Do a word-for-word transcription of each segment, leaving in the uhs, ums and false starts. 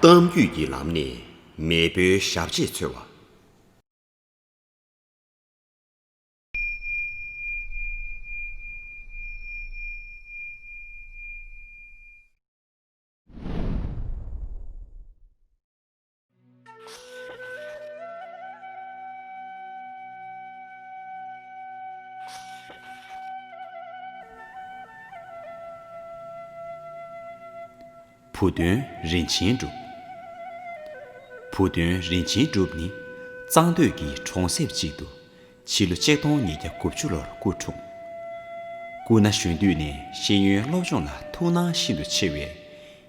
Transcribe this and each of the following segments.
གཏམ་རྒྱུད་ཀྱི་ལམ་ནས་མེས་པོའི་ཞབས་རྗེས་འཚོལ་བ། བུ་སྟོན་རིན་ཆེན་གྲུབ། བུ་སྟོན་རིན་ཆེན་གྲུབ་ནི་གཙང་སྟོད་ཀྱི་གྲོང་གསེབ་ཅིག་ཏུ་ཕྱི་ལོ་ཆིག་སྟོང་ཉིས་བརྒྱ་དགུ་བཅུ་ལོར་སྐུ་འཁྲུངས། སྐུ་ན་གཞོན་དུས་ནས་ཤེས་ཡོན་སློབ་སྦྱོང་ལ་ཐུགས་སྣང་ཤིན་ཏུ་ཆེ་བས།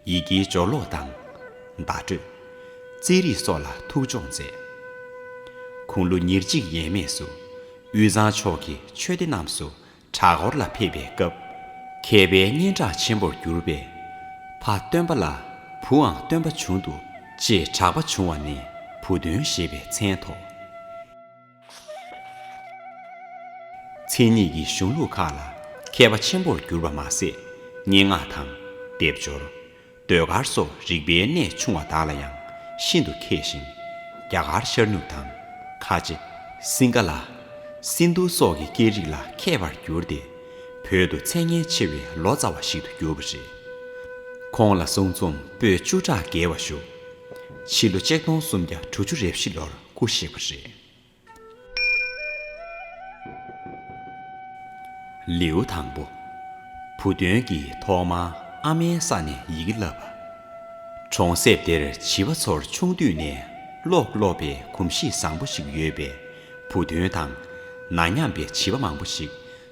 ཡི་གེའི་སྦྱོར་ཀློག་དང་། བརྡ་སྤྲོད། རྩིས་རིག་སོགས་ལ་ཐུགས་སྦྱོང་མཛད། དགུང་ལོ་ཉེར་གཅིག་ཡས་མས་སུ། དབུས་གཙང་ཕྱོགས་ཀྱི་ཆོས་སྡེ་རྣམས་སུ་གྲྭ་སྐོར་ལ་ཕེབས་པའི་སྐབས། མཁས་པའི་སྙན་གྲགས་ཆེན་པོར་གྱུར་པས། ཕ་སྟོན་པ་ལ་བུའང་སྟོན་པ་བྱུང་འདུག་ཅེས་གྲགས་པ་བྱུང་བ་ནས་བུ་སྟོན་ཞེས་པའི་མཚན་ཐོགས། མཚན་ཉིད་ཀྱི་གཞུང་ལུགས་ཁག་ལ་མཁས་པ་ཆེན་པོར་གྱུར་པ་མ་ཟད། སྙན་ངག་དང་། སྡེབ་སྦྱོར། ཟློས་གར་སོགས་རིག་པའི་གནས་ཆུང་བ་དག་ལ་ཡང་ཤིན་ཏུ་མཁས་ཤིང་། རྒྱ་གར་ཤར་ནུབ་དང་། ཁ་ཆེ། སིང་ག་ལ། སིན་དྷུ་སོགས་ཀྱི་སྐད་རིགས་ལ་མཁས་པར་གྱུར་ཏེ། བོད་དུ་མཚན་སྙན་ཆེ་བའི་ལོ་ཙཱ་བ་ཞིག་ཏུ་གྱུར་པ་རེད། ཁོང་ལ་གསུང་རྩོམ་པོད་བཅུ་ཕྲག་བརྒལ་བ་བཞུགས། ཕྱི་ལོ་ཆིག་སྟོང་སུམ་བརྒྱ་དྲུག་ཅུ་རེ་བཞི་ལོར་སྐུ་གཤེགས་པ་རེད། ལེའུ་དང་པོ། བུ་སྟོན་གྱིས་ཐོག་མར་ཨ་མའི་ས་ནས་ཡི་གེ་བསླབས་པ། གྲོང་གསེབ་དེར་བྱིས་པ་ཚོར་ཆུང་དུས་ནས་ཀློག་སློབ་པའི་གོམས་གཤིས་བཟང་པོ་ཞིག་ཡོད་པས། བུ་སྟོན་དང་ན་མཉམ་པའི་བྱིས་པ་མང་པོ་ཞིག་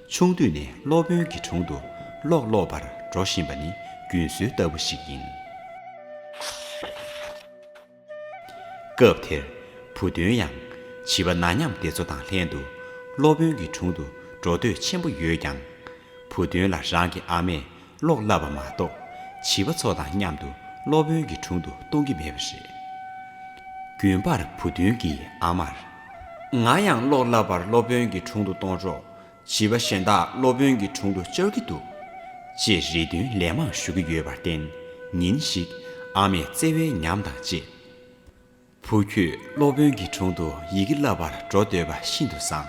ཆུང་དུས་ནས་སློབ་དཔོན་གྱི་དྲུང་དུ་ཀློག་སློབ་པར་འགྲོ་བཞིན་པ་ནི་རྒྱུན་སྲོལ་ལྟ་བུ་ཞིག་ཡིན། སྐབས་དེར་བུ་སྟོན་ཡང་བྱིས་པ་ན་མཉམ་དེ་ཚོ་དང་ལྷན་དུ་སློབ་དཔོན་གྱི་དྲུང་དུ་འགྲོ་འདོད་ཆེན་པོ་ཡོད་ཀྱང་། བུ་སྟོན་ལ་རང་གི་ཨ་མས་ཀློག་བསླབས་པ་མ་གཏོགས། བྱིས་པ་ཚོ་དང་མཉམ་དུ་སློབ་དཔོན་གྱི་དྲུང་དུ་གཏོང་གི་མེད་པ་རེད། རྒྱུན་པར་བུ་སྟོན་གྱིས་ཨ་མར། ང་ཡང་ཀློག་བསླབ་པར་སློབ་དཔོན་གྱི་དྲུང་དུ་གཏོང་རོགས། བྱིས་པ་གཞན་དག་སློབ་དཔོན་གྱི་དྲུང་དུ་བཅར་གྱི་འདུག་ཅེས་རེ་འདུན་ལན་མང་ཞུ་གི་ཡོད་པར་བརྟེན། ཉིན་ཞིག་ཨ་མས་བརྩེ་བའི་ཉམས་དང་བཅས། བུ་ཁྱོད་སློབ་དཔོན་གྱི་དྲུང་དུ་ཡི་གེ་བསླབ་པར་འགྲོ་འདོད་པ་ཤིན་ཏུ་བཟང་།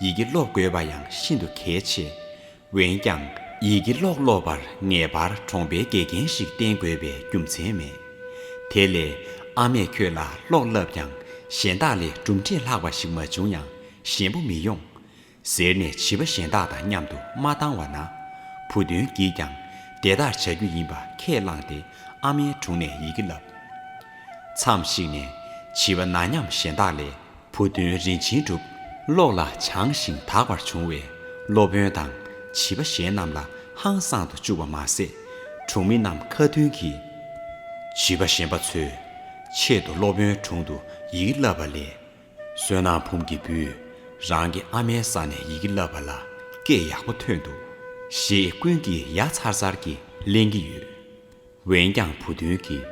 ཡི་གེ་ཀློག་དགོས་པ་ཡང་ཤིན་ཏུ་གལ་ཆེ། འོན་ཀྱང་། ཡི་གེ་ཀློག་སློབ་པར་ངེས་པར་གྲོང་པའི་དགེ་རྒན་ཞིག་བསྟེན་དགོས་པའི་རྒྱུ་མཚན་མེད། དེ་ལས་ཨ་མས་ཁྱོད་ལ་ཀློག་བསླབས་ཀྱང་གཞན་དག་ལས་གྲུབ་འབྲས་ལྷག་པ་ཞིག་མ་བྱུང་ཡང་ཞན་པོ་མི་ཡོང་། ཟེར་ནས་བྱིས་པ་གཞན་དག་དང་མཉམ་དུ་མ་བཏང་བ་ན། བུ་སྟོན་གྱིས་ཀྱང་དེ་ལྟར་བྱ་རྒྱུ་ཡིན་པ་ཁས་བླངས་ཏེ་ཨ་མའི་དྲུང་ནས་ཡི་གེ་བསླབས། མཚམས་ཤིག་ནས་བྱིས་པ་ན་མཉམ་གཞན་དག་ལས་བུ་སྟོན་རིན་ཆེན་གྲུབ་ཀློག་ལ་སྦྱངས་ཤིང་དག་པར་བྱུང་བས། སློབ་དཔོན་དང་བྱིས་པ་གཞན་རྣམས་ལ་ཧང་སངས་སུ་བཅུག་པ་མ་ཟད། གྲོང་མི་རྣམས་ཁ་མདུན་གྱིས། བྱིས་པ་གཞན་པ་ཚོས་ཆེད་དུ་སློབ་དཔོན་དྲུང་དུ་ཡི་གེ་བསླབས་པ་ལས། བསོད་ནམས་ཕུང་གི་བུས་རང་གི་ཨ་མའི་ས་ནས་ཡི་གེ་བསླབས་པ་ལ་སྐད་ཡག་པོ་ཐོན་འདུག་ཞེས་ཀུན་གྱིས་ཡ་ཚར་ཚར་གྱིས་གླེང་གི་ཡོད། འོན་ཀྱང་བུ་སྟོན་གྱིས།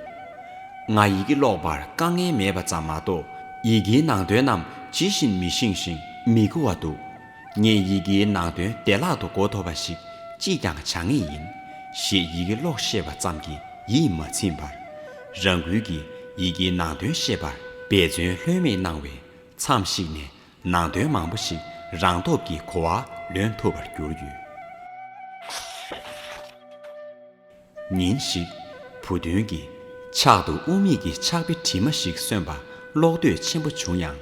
ང་ཡི་གེ་ཀློག་པར་དཀའ་ངལ་མེད་པ་ཙམ་མ་གཏོགས། ཡི་གེའི་ནང་དོན་རྣམས་ཇི་བཞིན་མི་ཤེས་ཤིང་མི་གོ་བ་འདུག་ངས་ཡི་གེའི་ནང་དོན་བདེ་བླག་ཏུ་གོ་ཐུབ་པ་ཞིག་ཅིས་ཀྱང་བྱ་ངེས་ཡིན། ཞེས་ཡི་གེ་ཀློག་ཤེས་པ་ཙམ་གྱིས་ཡིད་མ་ཚིམ་པར། རང་འགུལ་གྱིས་ཡི་གེའི་ནང་དོན་ཤེས་པར་འབད་བརྩོན་ལྷོད་མེད་གནང་བས། མཚམས་ཤིག་ནས་ནང་དོན་མང་པོ་ཞིག་རང་སྟོབས་ཀྱིས་གོ་བ་ལོན་ཐུབ་པར་གྱུར་ཡོད། ཉིན་ཞིག་བུ་སྟོན་གྱིས་ཕྱག་ཏུ་དབུ་མེད་ཀྱི་ཕྱག་དཔེ་བྲིས་མ་ཞིག་སོན་པ་ཀློག་འདོད་ཆེན་པོ་བྱུང་ཡང་།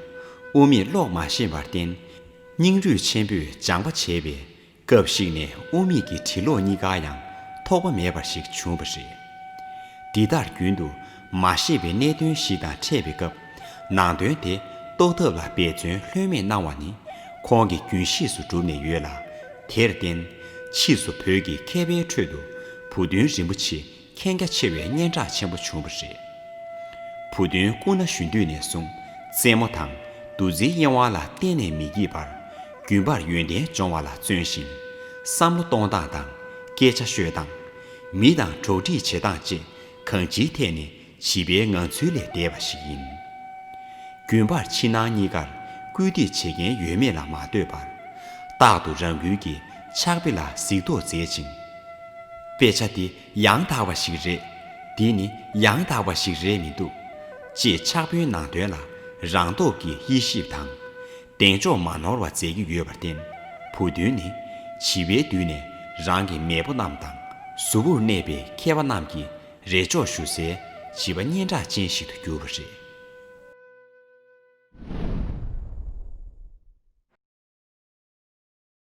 དབུ་མེད་ཀློག་མ་ཤེས་པར་བརྟེན། སྙིང་རུས་ཆེན་པོས་སྦྱངས་པ་བྱས་པས། སྐབས་ཤིག་ནས་དབུ་མེད་ཀྱི་བྲིས་ཀློག་གཉིས་ཀ་ཡང་ཐོགས་པ་མེད་པ་ཞིག་བྱུང་བ་རེད། འདི་ལྟར་རྒྱུན་དུ་མ་ཤེས་པའི་གནད་དོན་ཞིག་དང་འཕྲད་པའི་སྐབས། ནང་དོན་དེ་རྟོགས་ཐབས་ལ་འབད་བརྩོན་ལྷོད་མེད་གནང་བ་ནི་ཁོང་གི་རྒྱུན་ཤེས་སུ་གྲུབ་ནས་ཡོད་ལ། དེར་བརྟེན། ཕྱིས་སུ་བོད་ཀྱི་མཁས་པའི་ཁྲོད་དུ་བུ་སྟོན་རིན་པོ་ཆེ་མཁྱེན་རྒྱ་ཆེ་བའི་སྙན་གྲགས་ཆེན་པོ་བྱུང་བ་རེད། བུ་སྟོན་སྐུ་ན་གཞོན་དུས་ནས་བཟུང་རྩེད་མོ་དང་འདུ་འཛིའི་གཡེང་བ་ལ་གཏན་ནས་མི་བགྱིད་པར། རྒྱུན་པར་ཡོན་ཏན་སྦྱོང་བ་ལ་བརྩོན་ཞིང་། བསམ་བློ་གཏོང་སྟངས་དང་སྐད་ཆ་ཤོད་སྟངས། མི་དང་གྲོགས་འདྲིས་བྱེད་སྟངས་བཅས་གང་ཅིའི་ཐད་ནས་བྱིས་པའི་ངང་ཚུལ་ལས་འདས་པ་ཞིག་ཡིན། རྒྱུན་པར་ཕྱི་ནང་གཉིས་ཀར་སྐུལ་འདེད་བྱེད་མཁན་ཡོད་མེད་ལ་མ་ལྟོས་པར། རྟག་ཏུ་རང་འགུལ་གྱིས་ཕྱག་དཔེ་ལ་གཟིགས་རྟོག་མཛད་ཅིང་། དཔེ་ཆ་འདི་ཡང་དག་པ་ཞིག་རེད། འདི་ནི་ཡང་དག་པ་ཞིག་རེད་མི་འདུག་ཅེས་ཕྱག་དཔེའི་ནང་དོན་ལ་རང་སྟོབས་ཀྱིས་དབྱེ་ཞིབ་དང་། གདེང་འཇོག་མ་ནོར་བ་མཛད་ཀྱི་ཡོད་པར་བརྟེན། བུ་སྟོན་ནི་བྱིས་པའི་དུས་ནས་རང་གི་མེས་པོ་རྣམས་དང་གཟུ་བོར་གནས་པའི་མཁས་པ་རྣམས་ཀྱི་རེ་ཕྱོགས་ཞུ་སའི་བྱིས་པ་སྙན་གྲགས་ཅན་ཞིག་ཏུ་གྱུར་པ་རེད།